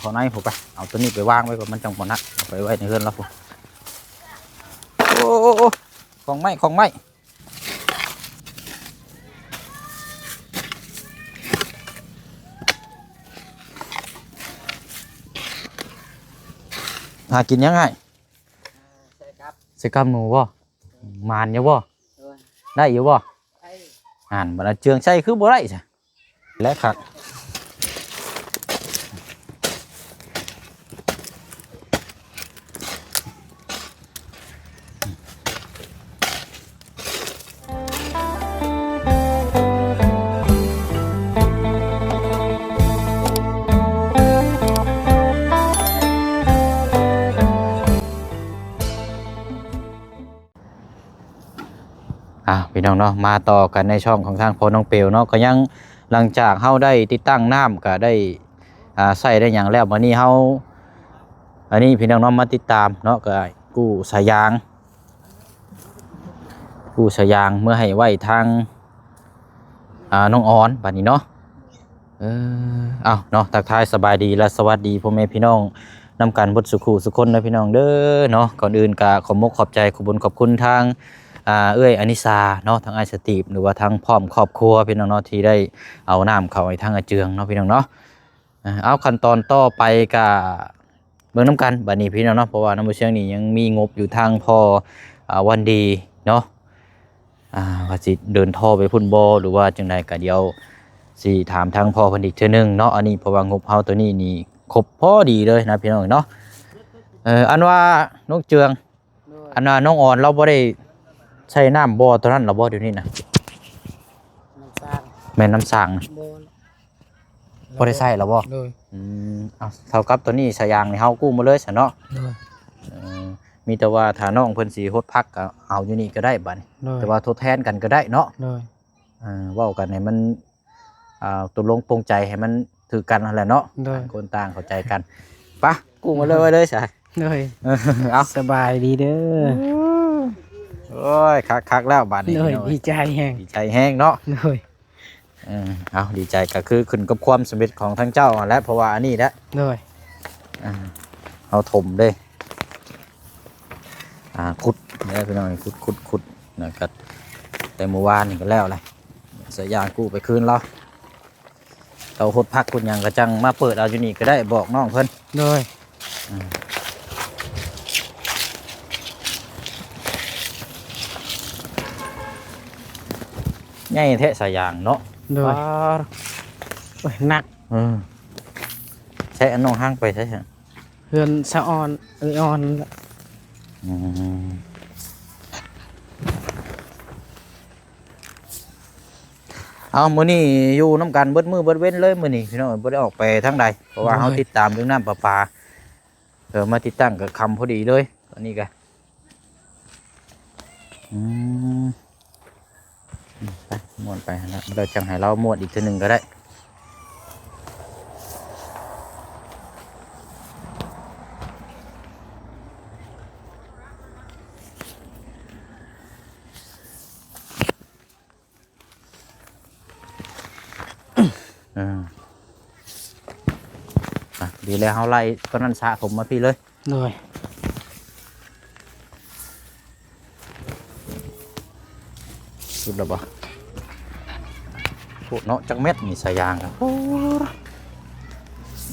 ເຂົ້າໃນພຸ້ນໄປ. ເອົາໂຕນີ້ໄປວາງໄວ້ກ່ອນ ມັນຈັ່ງບໍ່ໜັກ. ເອົາໄປໄວ້ໃນເຮືອນລາວພຸ້ນ. ໂອ້ ໂອ້ ໂອ້ ຂອງໄມ້ ຂອງໄມ້. ຫາກິນຫຍັງອ້າຍ? ໃສ່ກັບ ໃສ່ກັບໝູບໍ່? ໝານຢູ່ບໍ່? ໂດຍ ໄດ້ຢູ່ບໍ່? ໄດ້. ຫັ້ນ ບັດເອົາເຈືອງໃສ່ຄືບໍ່ໄດ້ຊະ ແລະຄັກ. ອ່າ ພີ່ນ້ອງເນາະ ມາຕໍ່ກັນໃນຊ່ອງຂອງທາງພໍ່ນ້ອງເປວເນາະ ກໍຍັງ ຫຼັງຈາກເຮົາໄດ້ຕິດຕັ້ງນ້ຳ ກໍໄດ້ ອ່າ ໃຊ້ໄດ້ຫຍັງແລ້ວ ບັດນີ້ເຮົາ ອັນນີ້ພີ່ນ້ອງເນາະ ມາຕິດຕາມເນາະ ກໍກູ້ສາຍຢາງ ກູ້ສາຍຢາງເມືອໃຫ້ໄວ້ທາງ ອ່າ ນ້ອງອອນ ບັດນີ້ເນາະ. ເອີ ເອົ້າເນາະ ທັກທາຍສະບາຍດີ ແລະ ສະຫວັດດີພໍ່ແມ່ພີ່ນ້ອງນຳກັນເບິດສູ່ຄູ່ສູ່ຄົນເດີພີ່ນ້ອງເດີເນາະ. ກ່ອນອື່ນກໍຂອບມົກຂອບໃຈ ຂອບບຸນຂອບຄຸນທາງ ອ່າ ເອື້ອຍອານິຊາເນາະ ທາງອ້າຍສະຕີບ ຫຼືວ່າທາງພ້ອມຄອບຄົວພີ່ນ້ອງເນາະ ທີ່ໄດ້ເອົານ້ຳເຂົ້າໃຫ້ທາງອາເຈືອງເນາະ ພີ່ນ້ອງເນາະ. ເອີ ເອົາ ຂັ້ນຕອນຕໍ່ໄປກໍ ເບິ່ງນຳກັນບັດນີ້ພີ່ນ້ອງເນາະ ເພາະວ່ານ້ຳບໍ່ຊຽງນີ້ຍັງມີງົບຢູ່ທາງພໍ່ ອ່າ ວັນດີເນາະ ອ່າ ວ່າຊິເດີນທໍ່ໄປພຸ້ນບໍ່ ຫຼືວ່າຈັ່ງໃດ ກະດຽວຊິຖາມທາງພໍ່ເພິ່ນອີກເທື່ອໜຶ່ງເນາະ. ອັນນີ້ເພາະວ່າງົບເຮົາໂຕນີ້ນີ້ຄົບພໍດີເລີຍນະພີ່ນ້ອງເນາະ. ເອີ ອັນວ່ານ້ອງເຈືອງ ໂດຍ ອັນວ່ານ້ອງອອນລາວບໍ່ໄດ້ໃຊ້ນ້ຳບໍ່ໂຕນັ້ນລະບໍ່ ດຽວນີ້ນະ? ນ້ຳສ້າງ ແມ່ນນ້ຳສ້າງ ບໍ່ ບໍ່ໄດ້ໃຊ້ແລ້ວບໍ່? ໂດຍ ອືມ ເອົາ ເທົ່າກັບໂຕນີ້ສາຍຢາງນີ້ເຮົາກູ້ໝົດເລີຍຊະເນາະ. ໂດຍ ເອີ ມີແຕ່ວ່າຖ້ານ້ອງເພິ່ນຊິຫົດຜັກກໍເອົາຢູ່ນີ້ກໍໄດ້ບັດນີ້ ໂດຍ ແຕ່ວ່າທົດແທນກັນກໍໄດ້ເນາະ. ໂດຍ ເອີ ເວົ້າກັນໃຫ້ມັນ ອ່າ ຕົກລົງປົງໃຈໃຫ້ມັນຖືກກັນຫັ້ນແຫຼະເນາະ. ໂດຍ ຕ່າງຄົນຕ່າງເຂົ້າໃຈກັນ. ປະ ກູ້ມາເລີຍ ໂດຍ ໄວ້ເລີຍຊະ. ໂດຍ ເອົາ ສະບາຍດີເດີ. ໂອ້ຍ ຄັກໆ ແລ້ວບາດນີ້. ໂດຍ ພີ່ນ້ອງ ດີໃຈແຮງ ດີໃຈແຮງເນາະ. ໂດຍ ເອີ ເອົາ ດີໃຈກໍຄືຂຶ້ນກັບຄວາມສຳເລັດຂອງທາງເຈົ້າຫັ້ນແຫຼະ ເພາະວ່າອັນນີ້ແຫຼະ. ໂດຍ ອ່າ ເຮົາຖົມເດ້ ອ່າ ຂຸດເດີພີ່ນ້ອງ ຂຸດ ຂຸດ ຂຸດ ແລ້ວກໍແຕ່ມື້ວານນີ້ກໍແລ້ວແຫຼະ ສາຍຢາງກູ້ໄປຄືນລາວ. ເຮົາຫົດຜັກຫົດຫຍັງກໍຈັ່ງມາເປີດເອົາຢູ່ນີ້ກໍໄດ້ ບອກນ້ອງເພິ່ນ. ໂດຍ ອືມ ໃຫຍ່ແທ້ສາຍຢາງເນາະ. ໂດຍ ປາດ ໂອ້ຍ ໜັກ. ເອີ ໃຊ້ອັນນ້ອງຫ້າງໄປໃຊ້ ເຮືອນສະອອນ ເອີຍອອນ. ອືມ ເອົາ ມື້ນີ້ຢູ່ນຳກັນເບິດມື້ເບິດເວັນເລີຍມື້ນີ້ພີ່ນ້ອງ ບໍ່ໄດ້ອອກໄປທາງໃດ ເພາະວ່າເຮົາ ໂດຍ ຕິດຕາມເລື່ອງນ້ຳປະປາ. ເອີ ມາຕິດຕັ້ງກໍຄ່ຳພໍດີເລີຍ ຕອນນີ້ກໍ ອືມ ໄປ ມ້ວນໄປຫັ້ນລະ ແລ້ວຈັ່ງໃຫ້ລາວມ້ວນອີກເທື່ອໜຶ່ງກໍໄດ້. ເອີ ອ່ະ ດີແລ້ວ ເຮົາໄລ່ຕົວນັ້ນສະສົມມາພີ້ເລີຍ. ໂດຍ ສຸດແລ້ວບໍ່? ໂພດເນາະ ຈັກແມັດນີ້ສາຍຢາງກະ ໂອ້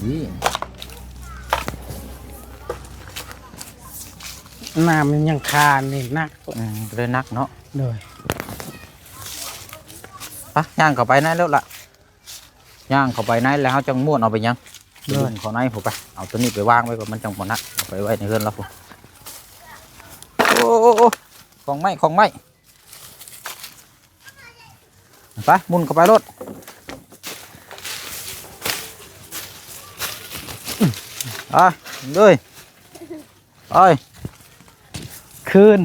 ດີ ນ້ຳມັນຍັງຄານີ້ໜັກ. ອືມ ກໍເລີຍໜັກເນາະ. ໂດຍ ປະ ຍ່າງເຂົ້າໄປໃນໂລດລະ. ຍ່າງເຂົ້າໄປໃນແລ້ວເຮົາຈັ່ງມ້ວນເອົາໄປຫຍັງ ໂດຍ ດຶງເຂົ້າໃນພຸ້ນໄປ. ເອົາໂຕນີ້ໄປວາງໄວ້ກ່ອນ ມັນຈັ່ງບໍ່ໜັກ ເອົາໄປໄວ້ໃນເຮືອນລາວພຸ້ນ. ໂອ້ ໂອ້ ໂອ້ ຂອງໄມ້ ຂອງໄມ້ ໄປ ໝຸ່ນເຂົ້າໄປໂລດ. ອ່ະ ເລີຍ. ໄປ ຄືນ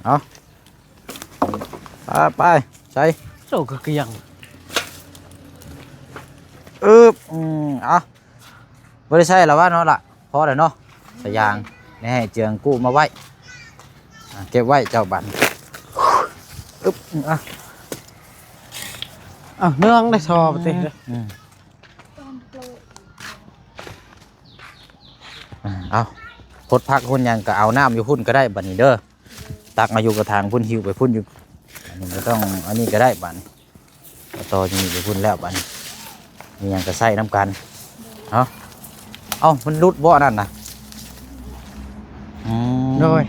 ເອົາ ໄປ ໄປ ໃສ່ ໂອ້ ຄືກຽງ ອຶບ ອືມ ເອົາ ບໍ່ໄດ້ໃຊ້ແລ້ວວະເນາະລະ ພໍແລ້ວເນາະ ສາຍຢາງ ນີ້ໃຫ້ເຈືອງກູ້ມາໄວ້ ອ່າ ເກັບໄວ້ເຈົ້າບັດ ອຶບ ອ່ະ ເອົາ ເນື່ອງໄດ້ຊອບຕິ ອືມ ອືມ. ຕອນໂປະ ເອົາ ຄົດຜັກຄົດຫຍັງກໍເອົານ້ຳຢູ່ພຸ້ນກໍໄດ້ບັດນີ້ເດີ. ຕັກເອົາຢູ່ກະຖາງພຸ້ນ ຫິ້ວໄປພຸ້ນຢູ່ ອັນນີ້ບໍ່ຕ້ອງ ອັນນີ້ກໍໄດ້ບັດນີ້. ເອົາຕໍ່ຢູ່ນີ້ໄປພຸ້ນແລ້ວບັດນີ້ ມີຫຍັງກໍໃຊ້ນຳກັນເນາະ. ເອົ້າ ມັນຫຼຸດບໍ່ອັນນັ້ນນະ? ອືມ ໂດຍ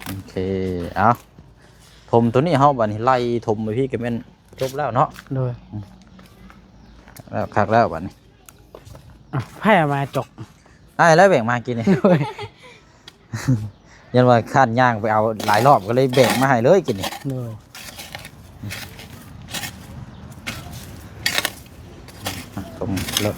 ໂອເຄ ເອົາ ຖົມໂຕນີ້ເຮົາບັດນີ້ ໄລ່ຖົມໄປພີ້ກໍແມ່ນຈົບແລ້ວເນາະ. ໂດຍ ອືມ ແລ້ວ ຄັກແລ້ວບັດນີ້. ອ້າວ ໃຜເອົາມາຈົກ? ອ້າຍແລ້ວແບ່ງມາກິນນີ້. ໂດຍ ຢ້ານວ່າຄ້ານຍ່າງໄປເອົາຫຼາຍລອບ ກໍເລີຍແບ່ງມາໃຫ້ເລີຍກິນນີ້. ໂດຍ ຕົງເລີຍ.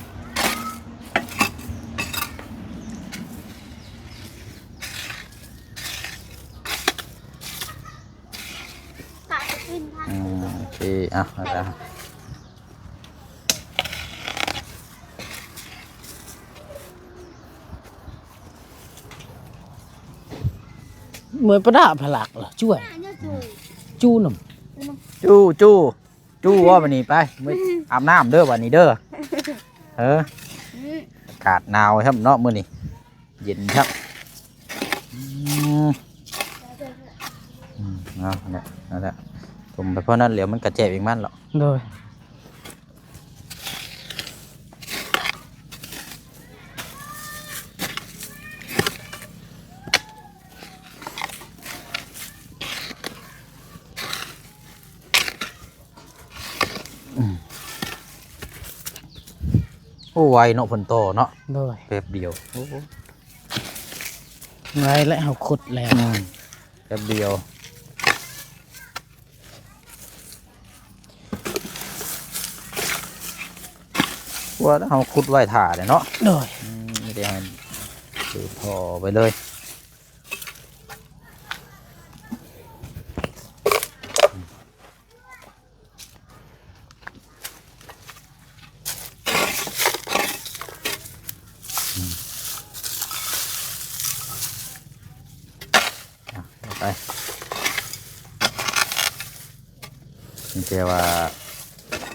ອືມ ໂອເຄ ເອົາ ເອົາ ເອົາ. ເມື່ອປະດາພະລັກລະ ຈ້ວຍ ຈູ່ນຳ ຈູ່ ຈູ່ ຈູ່ວ່າບັດນີ້ໄປ ມື້ອາບນ້ຳເດີບັດນີ້ເດີ. ເອີ ອາກາດໜາວແທ້ເນາະມື້ນີ້ ເຢັນຄັກ. ອືມ ອືມ ເອົາ ນັ້ນແຫຼະ ນັ້ນແຫຼະ ຖົມໄປພໍນັ້ນແລ້ວ ມັນກະແຈບເອງມັນເນາະ. ໂດຍ ອືມ ໂອ້ ໄວເນາະ ເພິ່ນຕໍ່ເນາະ. ໂດຍ ແປັບດຽວ ໂອ້ ໄວແລ້ວ ເຮົາຂຸດແລ້ວ ອືມ ແປັບດຽວ ວ່າແລ້ວເຮົາຂຸດໄວ້ຖ້າເດ້ເນາະ. ໂດຍ ອືມ ມີແຕ່ໃຫ້ຖືທໍ່ໄປເລີຍ. ອືມ ອ່ະ ໄປ ມີແຕ່ວ່າ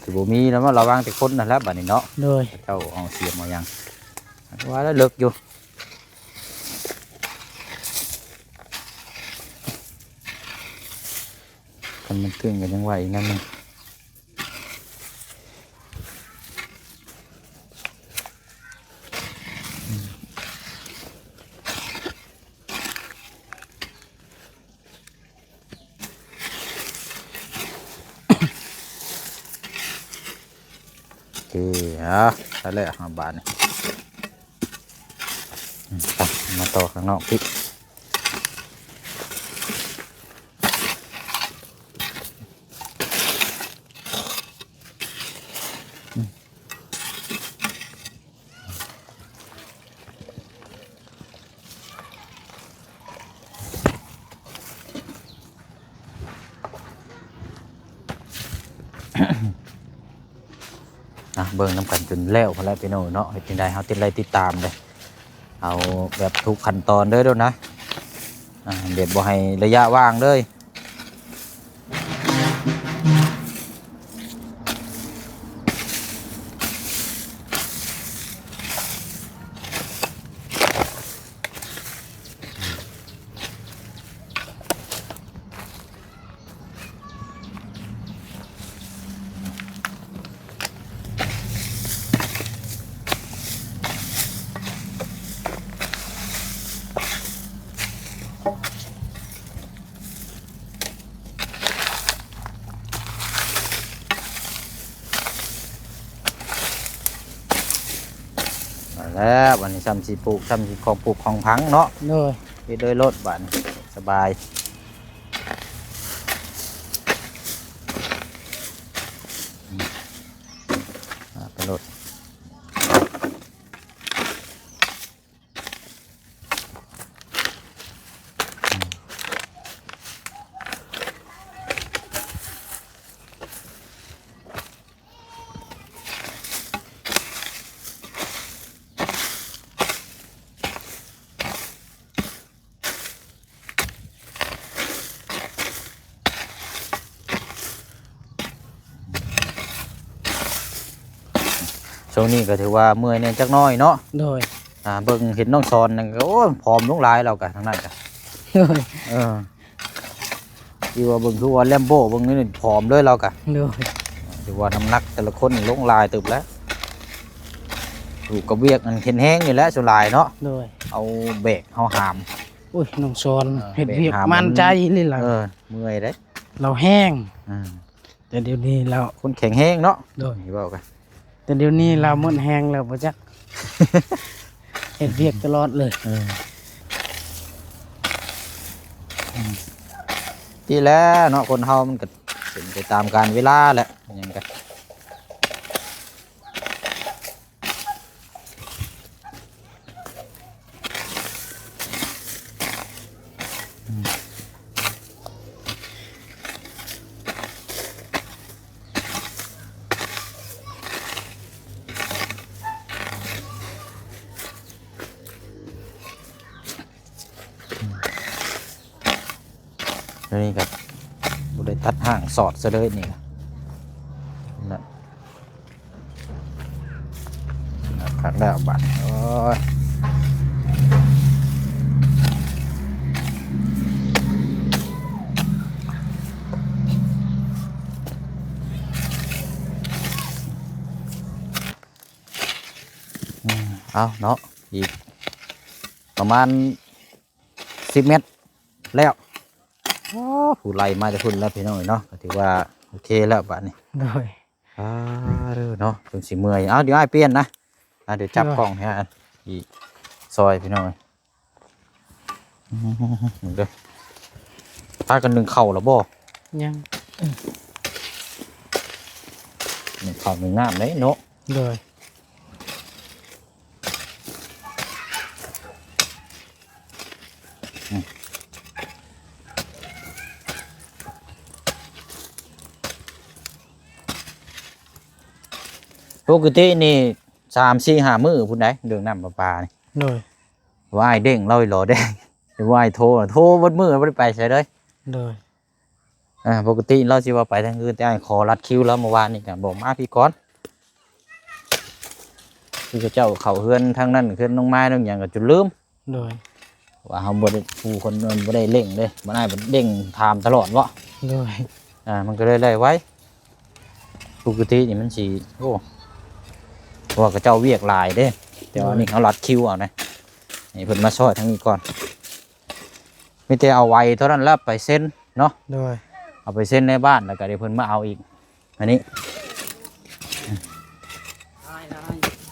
ຊິບໍ່ມີແລ້ວ ມາລະວັງແຕ່ຄົນນັ້ນແຫຼະບັດນີ້ເນາະ. ໂດຍ ເຂົາເຈົ້າເອົາສຽມເອົາຫຍັງ ວ່າແລ້ວເລິກຢູ່. ຄັນມັນຕຶງກໍຍັງໄຫວອີກແນວໜຶ່ງ. ໂອເຄ ເອົາ ໄດ້ແລ້ວ ເອົາບາດນີ້ ໄປ ມາຕໍ່ຂ້າງນອກພີ້. ອ່ະ ເບິ່ງນຳກັນຈົນແລ້ວພຸ້ນແຫຼະພີ່ນ້ອງເນາະ. ເຮັດຈັ່ງໃດເຮົາຈຶ່ງໄດ້ຕິດຕາມເດ້ ເອົາແບບທຸກຂັ້ນຕອນເດີໂດນນະ ອ່າ ແບບບໍ່ໃຫ້ໄລຍະວ່າງເລີຍ. ມາແລ້ວ ບັດນີ້ຊ່ຳຊິປູກ ຊ່ຳຊິຂອງປູກຂອງຝັງເນາະ. ໂດຍ ເຮັດໂດຍໂລດ ບັດນີ້ສະບາຍ ອືມ ອ່າ ໄປໂລດ. ໂ ຊ່ວງນີ້ກໍຖືວ່າເມື່ອຍແດ່ຈັກໜ້ອຍເນາະ. ໂດຍ ອ່າ ເບິ່ງເຫັນນ້ອງສອນນັ້ນກໍ ໂອ້ຍ ຜອມລົງຫຼາຍ ລາວກໍທາງນັ້ນກໍ ໂດຍ ເອີ ທີ່ວ່າເບິ່ງຄືວ່າແລມໂບ ເບິ່ງນີ້ຜອມເລີຍລາວກໍ ໂດຍ ຖືວ່ານ້ຳໜັກແຕ່ລະຄົນລົງຫຼາຍເຕີບແລ້ວ. ຢູ່ກັບວຽກອັນເຫັນແຮງນີ້ແຫຼະສ່ວນຫຼາຍເນາະ. ໂດຍ ເອົາແບກເຮົາຫາມ. ໂອ້ຍ ນ້ອງສອນ ເອີ ເຮັດວຽກ ແບກຫາມ ໝັ້ນໃຈນີ້ລະ ເອີ ເມື່ອຍເດ້ ລາວແຮງ ອ່າ ແຕ່ດຽວນີ້ລາວ ຄົນແຂງແຮງເນາະ. ໂດຍ ນີ້ເວົ້າກັນ ແຕ່ດຽວນີ້ລາວໝົດແຮງແລ້ວບໍ່ຈັກ ເຮັດວຽກຕະຫຼອດເລີຍ. ເອີ ອືມ ທີ່ແລ້ວເນາະ ຄົນເຮົາມັນກໍເປັນໄປຕາມການເວລາແຫຼະ ຫຍັງກໍ ອັນນີ້ກໍບໍ່ໄດ້ຕັດຫ້າງສອດຊະເລີຍນີ້ນະ. ຄັກແລ້ວບາດນີ້ ໂອ້ຍ ອືມ ເອົາເນາະ ອີກປະມານ ສິບແມັດແລ້ວ. ໂອ້ ຜູ້ໄລ່ມາແຕ່ພຸ້ນແລ້ວພີ່ນ້ອງເອີຍເນາະ ກໍຖືວ່າໂອເຄແລ້ວບາດນີ້. ໂດຍ ອ່າ ເດີເນາະ ເພິ່ນຊິເມື່ອຍ. ເອົາ ດຽວອ້າຍປ່ຽນນະ ອ່າ ດຽວຈັບ ໂດຍ ກ້ອງໃຫ້ ອີກ ຊ່ອຍພີ່ນ້ອງເອີຍ. ອືມ ເດີ ພາກັນໜຶ້ງເຂົ້າແລ້ວບໍ່? ຍັງ ໜຶ້ງເຂົ້າໜຶ້ງນ້ຳເດ້ເນາະ. ໂດຍ ອືມ ປົກກະຕິນີ້ ສາມ ສີ່ ຫ້າ ມື້ພຸ້ນໃດ໋ ເລື່ອງນ້ຳປະປານີ້. ໂດຍ ວ່າອ້າຍເດ້ງ ລາວອີ່ຫຼໍແດງ ວ່າອ້າຍໂທ ໂທເບິດມື້ ບໍ່ໄດ້ໄປໃສເລີຍ. ໂດຍ ອ່າ ປົກກະຕິລາວຊິວ່າໄປທາງອື່ນ ແຕ່ອ້າຍຂໍລັດຄິວລາວ ເມື່ອວານນີ້ກໍບອກມາພີ້ກ່ອນ ຄືເຂົາເຈົ້າເຂົ້າເຮືອນທາງນັ້ນ ເຮືອນນ້ອງມາຍນ້ອງຫຍັງກໍຈົນລືມ. ໂດຍ ວ່າເຮົາບໍ່ໄດ້ ຜູ້ຄົນບໍ່ໄດ້ເລັ່ງເດ້ ບໍ່ໄດ້ເລັ່ງຖາມຕະຫຼອດເນາະ. ໂດຍ ອ່າ ມັນກໍເລີຍໄດ້ໄວ. ປົກກະຕິນີ້ມັນຊິ ໂອ້ ເພາະວ່າເຂົາເຈົ້າວຽກຫຼາຍເດ້ ແຕ່ວ່າ ໂດຍ ນີ້ເຮົາລັດຄິວເອົານະ ໃຫ້ເພິ່ນມາຊ່ອຍທາງນີ້ກ່ອນ. ມີແຕ່ເອົາໄວເທົ່ານັ້ນແຫຼະໄປເຊັນເນາະ. ໂດຍ ເອົາໄປເຊັນໃນບ້ານ ແລ້ວກໍດຽວເພິ່ນມາເອົາອີກ ອັນນີ້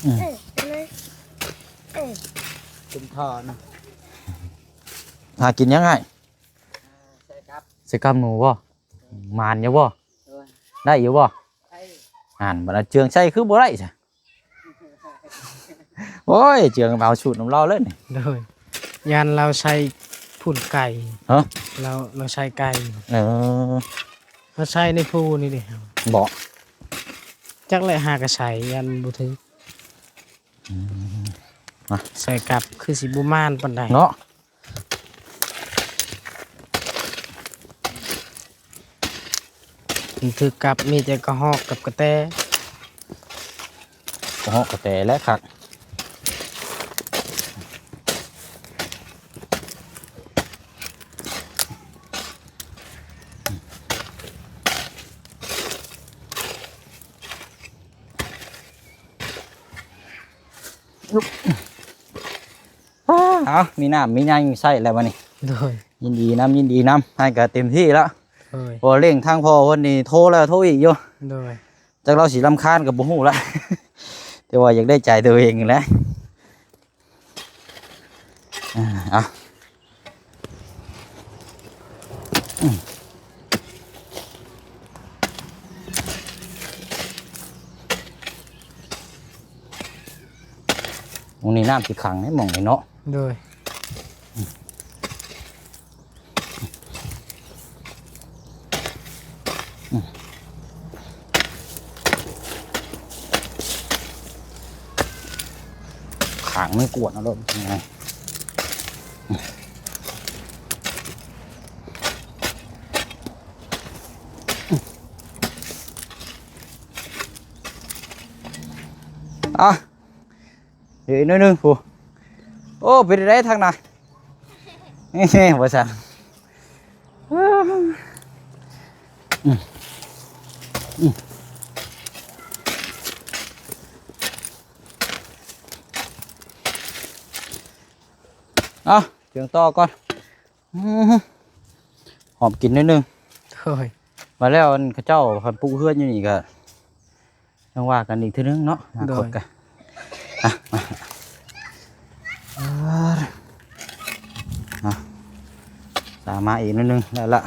ອືມ ເອີ ເອີ ເອີ ເປັນທໍ່ນະ. ຫາກິນຫຍັງອ້າຍ? ໃສ່ກັບ ໃສ່ກັບໜູບໍ່? ໝານຢູ່ບໍ່? ໂດຍ ໄດ້ຢູ່ບໍ່? ໄດ້. ຫັ້ນ ບັດເອົາເຈືອງໃສ່ຄືບໍ່ໄດ້ຊະ? ໂອ້ຍ ເຈືອງເອົາສູດນຳລາວເລີຍນີ້. ໂດຍ ຢ້ານລາວໃສ່ຝຸ່ນໄກ່. ຮະ? ລາວ ລາວໃສ່ໄກ່. ເອີ ລາວໃສ່ໃນພູນີ້ເດ້. ບໍ່ ຈັກແຫຼະ ຫາກະໃສ່ ຢ້ານບໍ່ຖືກ. ອືມ ມາ ໃສ່ກັບຄືຊິບໍ່ໝານປານໃດເນາະ. ມັນຖືກກັບ ມີແຕ່ກະຮອກກັບກະແຕ. ກະຮອກກະແຕແຫຼະຄັກ. ເອົາ ມີນ້ຳມີຫຍັງໃຊ້ແລ້ວບັດນີ້. ໂດຍ ຍິນດີນຳ ຍິນດີນຳ ໃຫ້ກໍເຕັມທີ່ແລ້ວ. ໂດຍ ພໍເລັ່ງທາງພໍ່ເພິ່ນນີ້ໂທແລ້ວໂທອີກຢູ່. ໂດຍ ຈັກລາວຊິລຳຄານກໍບໍ່ຮູ້ລະ ແຕ່ວ່າຢາກໄດ້ໃຈຕົວເອງນີ້ແຫຼະ. ອ່າ ເອົາ ອືມ ໝ່ອງນີ້ນ້ຳຊິຂັງເດ້ ໝ່ອງນີ້ເນາະ. ໂດຍ ອືມ ອືມ ຂາງມັນກວດເອົາໂລດ. ອ ອ່ະ ເອີ ໜ້ອຍໜຶ່ງພຸ້ນ. ໂອ້ ເປັນໃດທາງໜ້າ ວ່າຊັ້ນ. ອືມ ອືມ ເອົາ ເຈີຕໍ່ກ່ອນ. ອືມ ຫອມກິນໜ້ອຍໜຶ່ງ. ໂດຍ ວ່າແລ້ວ ອັນເຂົາເຈົ້າຄັນປຸກເຮືອນຢູ່ນີ້ກະ ຈັ່ງວ່າກັນອີກເທື່ອໜຶ່ງເນາະ ອະນາຄົດກະ. ໂດຍ ອ່ະ ມາ ອ່ະ ອ່ະ ຕາມມາອີກໜ້ອຍໜຶ່ງແລ້ວລະ.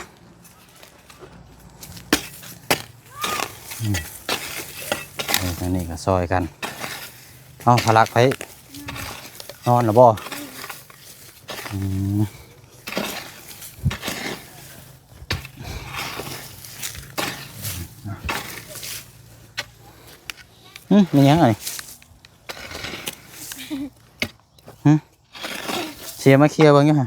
ອືມ ເອີ ທາງນີ້ກໍຊ່ອຍກັນ. ເອົາ ພະລັກໄປນອນແລ້ວບໍ່? ອືມ ຫຶ ແມ່ນຫຍັງອັນນີ້? ຫຶ ເຊຍມາເຄຍເບິ່ງຢູ່ຫະ.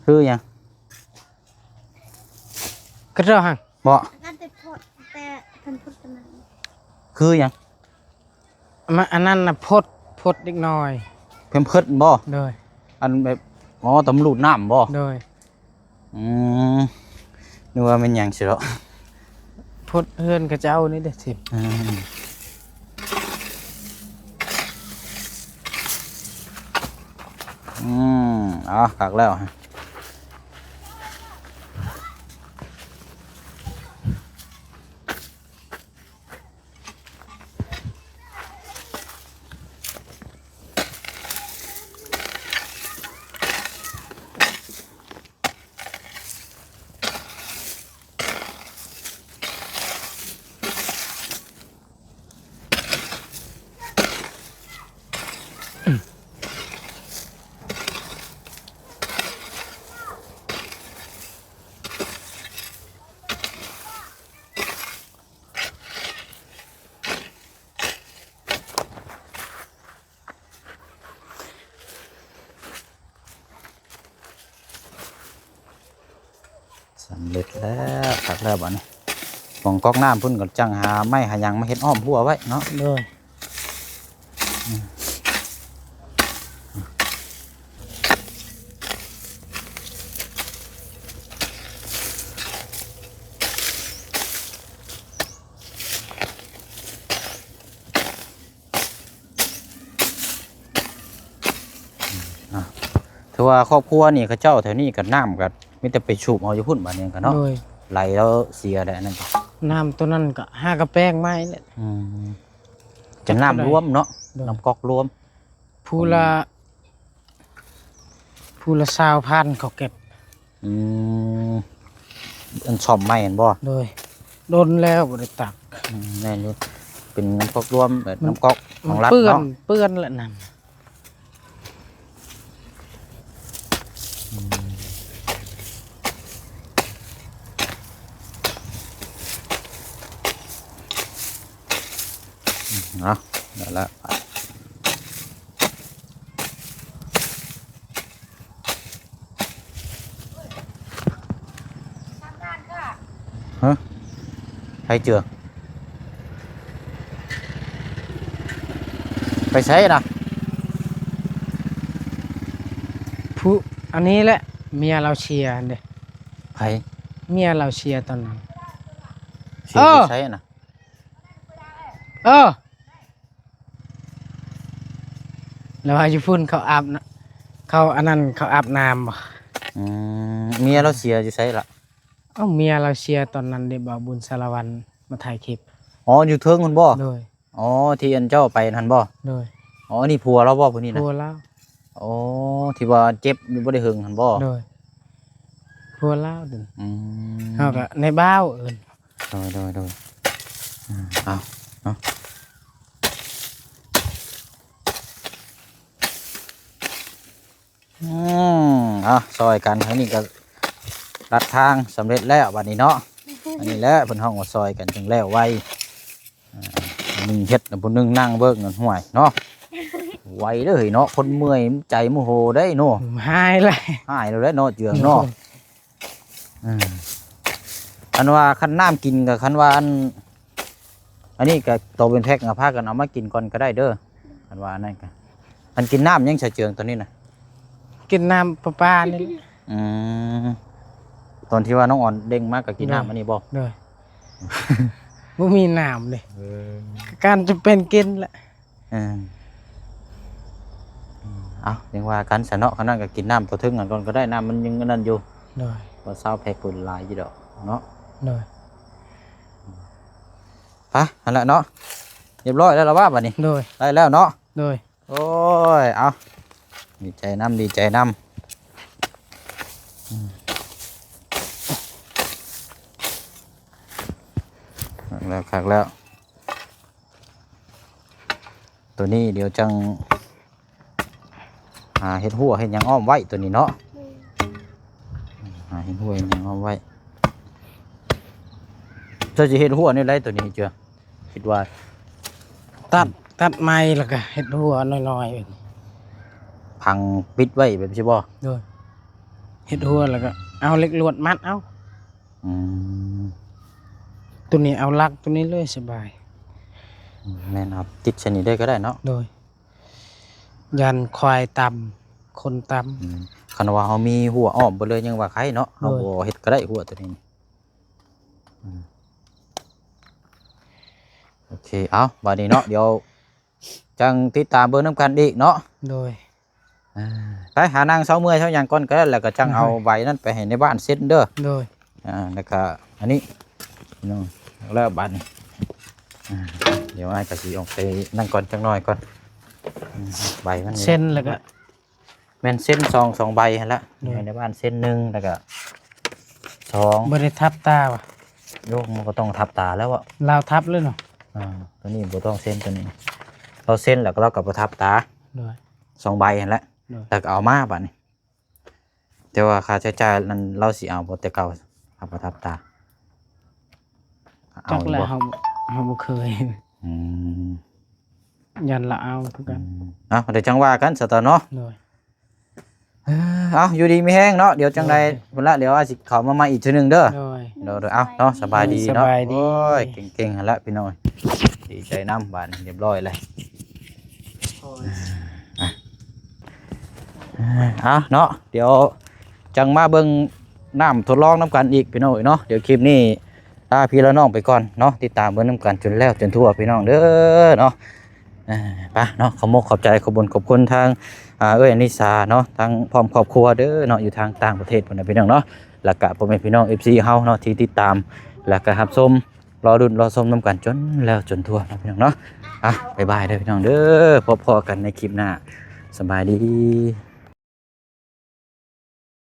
ຄືຫຍັງ? ກະເຈົ້າຫັ້ນ ບໍ່? ອັນນັ້ນແຕ່ພົດ ແຕ່ເພິ່ນພົດກັນນັ້ນ. ຄືຫຍັງ? ມາ ອັນນັ້ນນະ ພົດ ພົດເດັກນ້ອຍ. ເພິ່ນເພິ່ນບໍ່? ໂດຍ ອັນແບບ ອໍ ຕຳຫຼູດນ້ຳບໍ່? ໂດຍ. ອືມ ນຶກວ່າແມ່ນຫຍັງຊິດອກ. ພົດເຮືອນເຂົາເຈົ້ານີ້ເດ້ ທິມ. ອືມ ອືມ ເອົາ ຄັກແລ້ວ. ສຳເລັດແລ້ວ ຄັກແລ້ວບາດນີ້. ໝ່ອງກອກນ້ຳພຸ້ນກໍຈັ່ງຫາໄມ້ຫາຫຍັງມາເຮັດອ້ອມຮົ້ວໄວ້ເນາະ. ໂດຍ. ອືມ ຖືວ່າຄອບຄົວນີ້ ເຂົາເຈົ້າແຖວນີ້ກໍນ້ຳກໍມີແຕ່ໄປສູບເອົາຢູ່ພຸ້ນບາດນີ້ກໍເນາະ. ໂດຍ. ໄຫຼແລ້ວເສຍແຫຼະ ອັນນັ້ນກໍ ນ້ຳໂຕນັ້ນກໍຫາກະແປງໃໝ່ແຫຼະ. ອືມ ຈະນ້ຳລວມເນາະ. ໂດຍ. ນ້ຳກອກລວມ ຜູ້ລະ ອືມ ຜູ້ລະຊາວພັນເຂົາເກັບ. ອືມ ອັນສ້ອມໃໝ່ຫັ້ນບໍ່? ໂດຍ ດົນແລ້ວບໍ່ໄດ້ຕັກ. ອືມ ແມ່ນຢູ່ ເປັນນ້ຳກອກລວມ ແບບ ມັນ ນ້ຳກອກຂອງລັດເນາະ. ມັນເປື້ອນ ເປື້ອນແຫຼະນັ້ນ. ອືມ ເອົາ ໄດ້ລະ. ຮະ ໃຜເຈື່ອ ໄປໃສນະ? ຜູ້ ອັນນີ້ແຫຼະ ເມຍລາວເຊຍຫັ້ນເດ້. ໃຜ? ເມຍລາວເຊຍຕອນນັ້ນ. ເຊຍ ເອີ ຢູ່ໃສນະ? ເອີ ແລ້ວວ່າຢູ່ພຸ້ນເຂົາອາບນ- ເຂົາອັນນັ້ນ ເຂົາອາບນ້ຳບໍ່? ອືມ ເມຍລາວເສຍຢູ່ໃສລະ? ເອົ້າ ເມຍລາວເສຍຕອນນັ້ນເດ້ ບ່າວບຸນສາລະວັນມາຖ່າຍຄລິບ. ອໍ ຢູ່ເທິງພຸ້ນບໍ່? ໂດຍ. ອໍ ທີ່ອັນເຈົ້າໄປຫັ້ນບໍ່? ໂດຍ. ອໍ ອັນນີ້ຜົວລາວບໍ່ ຜູ້ນີ້ນະ? ຜົວລາວ. ອໍ ທີ່ວ່າເຈັບຢູ່ບໍ່ໄດ້ເຫິງຫັ້ນບໍ່? ໂດຍ. ຜົວລາວ. ອືມ ເຮົາກໍນາຍບ່າວເອີ້ນ. ໂດຍ ໂດຍ ໂດຍ. ອືມ ເອົາ ເອົາ ອືມ ເອົາ ຊ່ອຍກັນ. ອັນນີ້ກໍລັດທາງສຳເລັດແລ້ວບັດນີ້ເນາະ. ອັນນີ້ແຫຼະເພິ່ນຮ້ອງວ່າຊ່ອຍກັນຈຶ່ງແລ້ວໄວ. ອ່າ ຜູ້ໜຶ່ງເຮັດ ຜູ້ໜຶ່ງນັ່ງເບິ່ງ. ຫ້ວຍເນາະ ໄວເດີເນາະ ຄົນເມື່ອຍໃຈໂມໂຫໄດ໋ເນາະ. ຫາຍແລ້ວ ຫາຍແລ້ວເນາະ ເຈື່ອງເນາະ. ໂດຍ. ອ່າ ຄັນວ່າ ຄັນນ້ຳກິນກໍ ຄັນວ່າອັນ ອັນນີ້ກໍໂຕເປັນແພັກ ກໍພາກັນເອົາມາກິນກ່ອນກໍໄດ້ເດີ ຄັນວ່າອັນນັ້ນກໍ ອັນກິນນ້ຳຫຍັງ ສາວເຈືອງ ຕອນນີ້ນະ? ກິນນ້ຳປະປານີ້ແຫຼະ. ອືມ ຕອນທີ່ວ່ານ້ອງອອນເດັ່ງມາກໍກິນນ້ຳ ໂດຍ ອັນນີ້ບໍ່? ໂດຍ ບໍ່ມີນ້ຳເດ້. ເອີ ການຈຳເປັນກິນແຫຼະ. ເອີ ເອົາ ຍັງວ່າກັນຊະເນາະ ຄັນນັ້ນກໍກິນນ້ຳຕົວເທິງຫັ້ນກ່ອນກໍໄດ້ ນ້ຳມັນຍັງອັນນັ້ນຢູ່. ໂດຍ ບໍ່ຊາວແພັກ ເພິ່ນຫຼາຍຢູ່ດອກເນາະ. ໂດຍ ໄປ ຫັ້ນແຫຼະເນາະ ຮຽບຮ້ອຍແລ້ວລະວ່າ ບັດນີ້. ໂດຍ ໄດ້ແລ້ວເນາະ. ໂດຍ ໂອ້ຍ ເອົາ ດີໃຈນຳ ດີໃຈນຳ. ອືມ ຄັກແລ້ວ ຄັກແລ້ວ. ໂຕນີ້ດຽວຈັ່ງຫາເຮັດຮົ້ວເຮັດຫຍັງອ້ອມໄວ້ ໂຕນີ້ເນາະ. ໂດຍ ຫາເຮັດຮົ້ວເຮັດຫຍັງອ້ອມໄວ້. ເຈົ້າຊິເຮັດຮົ້ວແນວໃດໂຕນີ້ເຈົ້າ? ຄິດວ່າ ຕັດ ຕັດໄມ້ແລ້ວກໍເຮັດຮົ້ວນ້ອຍໆ ພັງປິດໄວ້ແບບຊີ້ບໍ່? ໂດຍ ເຮັດຮົ້ວແລ້ວກໍເອົາເຫຼັກລວດມັດເອົາ. ອືມ ໂຕນີ້ເອົາຫຼັກໂຕນີ້ເລີຍສະບາຍ. ອືມ ແມ່ນ ເອົາຕິດໃສ່ນີ້ເລີຍກໍໄດ້ເນາະ. ໂດຍ ຢ້ານຄວາຍຕຳ ຄົນຕຳ. ອືມ ຄັນວ່າເຮົາມີຮົ້ວອ້ອມເບິດເລີຍ ຍັງວ່າໄຄເນາະ. ໂດຍ ເຮົາບໍ່ເຮັດກໍໄດ້ຮົ້ວໂຕນີ້. ອືມ ໂອເຄ ເອົາ ບາດນີ້ເນາະ ດຽວຈັ່ງຕິດຕາມເບິ່ງນຳກັນອີກເນາະ. ໂດຍ ອ່າ ໄປຫານັ່ງເຊົາເມື່ອຍເຊົາຫຍັງກ່ອນກໍໄດ້ ແລ້ວກໍຈັ່ງເອົາ ໂດຍ ໃບນັ້ນໄປໃຫ້ໃນບ້ານເຊັນເດີ. ໂດຍ ອ່າ ແລ້ວກໍອັນນີ້ເນາະ ແລ້ວບາດນີ້ ອ່າ ດຽວອ້າຍກໍຊິອອກໄປນັ້ນກ່ອນຈັກໜ້ອຍກ່ອນ. ອືມ ໃບມັນນີ້ ເຊັນແລ້ວກໍ ແມ່ນເຊັນສອງ ສອງໃບຫັ້ນລະ. ໂດຍ ໃຫ້ໃນບ້ານເຊັນໜຶ່ງ ແລ້ວກໍສອງ ບໍ່ໄດ້ທັບຕາຫວາ? ໂຍມ ມັນກໍຕ້ອງທັບຕາແລ້ວເວາະ ລາວທັບເລີຍເນາະ. ອ່າ ໂຕນີ້ບໍ່ຕ້ອງເຊັນ ໂຕນີ້ລາວເຊັນແລ້ວກໍລາວກໍບໍ່ທັບຕາ. ໂດຍ ສອງໃບຫັ້ນແຫຼະ. ໂດຍ ແລ້ວກໍເອົາມາບາດນີ້ ແຕ່ວ່າຄ່າໃຊ້ຈ່າຍນັ້ນລາວຊິເອົາບໍ່ ແຕ່ເກົ່າ ເອົາບໍ່ທັບຕາ ເອົາ ຈັກແຫຼະ ບໍ່ ເຮົາ ເຮົາບໍ່ເຄີຍ. ອືມ ຢ້ານລາວເອົາຄືກັນ. ອືມ ເອົາ ດຽວຈັ່ງວ່າກັນຊະຕອນເນາະ. ໂດຍ ເອີ ເອົາ ຢູ່ດີມີແຮງເນາະ ດຽວຈັ່ງໃດ ໂດຍ ພຸ້ນລະ ດຽວອາດຊິເຂົ້າມາໃໝ່ອີກເທື່ອໜຶ່ງເດີ. ໂດຍ ໂດຍ ໂດຍ ເອົາເນາະ ສະບາຍດີເນາະ. ສະບາຍດີ. ໂອ້ຍ ເກັ່ງໆຫັ້ນລະພີ່ນ້ອງ ດີໃຈນຳ ບາດນີ້ຮຽບຮ້ອຍແລ້ວ. ໂອ້ຍ ອ່ະ ເອົາເນາະ ດຽວຈັ່ງມາເບິ່ງນ້ຳທົດລອງນຳກັນອີກພີ່ນ້ອງເອີຍເນາະ. ດຽວຄລິບນີ້ລາພີ່ລານ້ອງໄປກ່ອນເນາະ ຕິດຕາມເບິ່ງນຳກັນຈົນແລ້ວຈົນທົ່ວພີ່ນ້ອງເດີເນາະ. ເອີ ໄປເນາະ ຂອບມົກຂອບໃຈ ຂອບບຸນຂອບຄຸນທາງ ອ່າ ເອື້ອຍອະນິສາເນາະ ທັງພ້ອມຄອບຄົວເດີເນາະ ຢູ່ທາງຕ່າງປະເທດພຸ້ນນະພີ່ນ້ອງເນາະ. ແລ້ວກະພໍ່ແມ່ພີ່ນ້ອງ ເອັຟຊີ ເຮົາເນາະ ທີ່ຕິດຕາມ ແລ້ວກະຮັບຊົມ ລໍລຸ້ນລໍຊົມນຳກັນຈົນແລ້ວຈົນທົ່ວເນາະພີ່ນ້ອງເນາະ. ອ່ະ ບາຍບາຍເດີພີ່ນ້ອງເດີ ພົບພໍ້ກັນໃນຄລິບໜ້າ ສະບາຍດີ.